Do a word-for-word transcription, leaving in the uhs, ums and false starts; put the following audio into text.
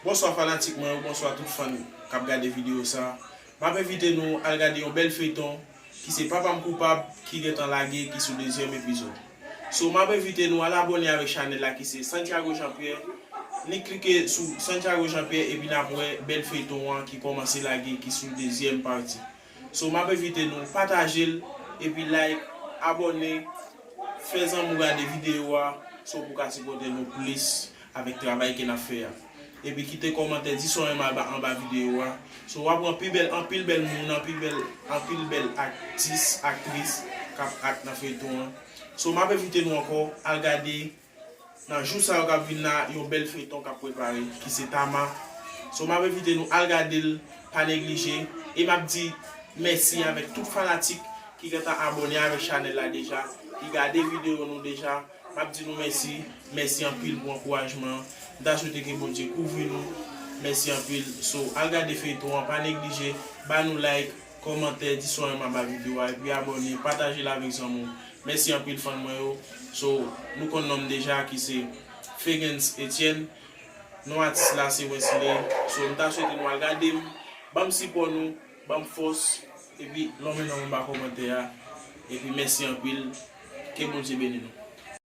Bonswa fanatik mwen yo, bonswa tout fan k ap gade videyo sa. M ap envite nou al gade yon bèl feyton ki se Papa m Koupab ki gentan lage, ki sou dezyèm epizòd. So, m ap envite nou al abòne avèk chanèl la ki se Santiago Jean Pierre. Ni klike sou Santiago Jean Pierre epi n ap wè bèl feyton an ki kòmanse lage, ki sou dezyèm pati. So, m ap envite nou pataje l epi like, abòne, fè zanmi w gade videyo a, so pou ka sipòte nou plis avèk travay ke n ap fè a. Epi kite kòmantè, di sa w renmen anba, anba videyo a. So, w ap wè anpil bèl, anpil bèl moun, anpil bèl, anpil bèl aktis, aktris k ap ak nan feyton an. So, m ap envite nou ankò al gade nan jou sa yo k ap vin la, yon bèl feyton k ap prepare, ki se Tama. So, m ap envite nou al gade l, pa neglije. E m ap di mèsi avèk tout fanatik ki gentan abòne avèk chanèl la deja, ki gade videyo nou deja. M ap di nou mèsi, mèsi anpil pou ankourajman an. M ta swete ke Bondye kouvri nou. Mèsi anpil. So, al gade feyton an, pa neglije, ba nou like, kòmantè, di sa w renmen anba videyo a, epi abòne, pataje l avèk zanmi w. Mèsi anpil fan mwen yo. So, nou konn non m deja ki se Fegens Etienne. Non atis la se Wesley. So, m ta swete nou al gade m, ban m sipò nou, ban m fòs, epi lonmen nan anba kòmantè a. Epi mèsi anpil. Ke Bondye beni nou.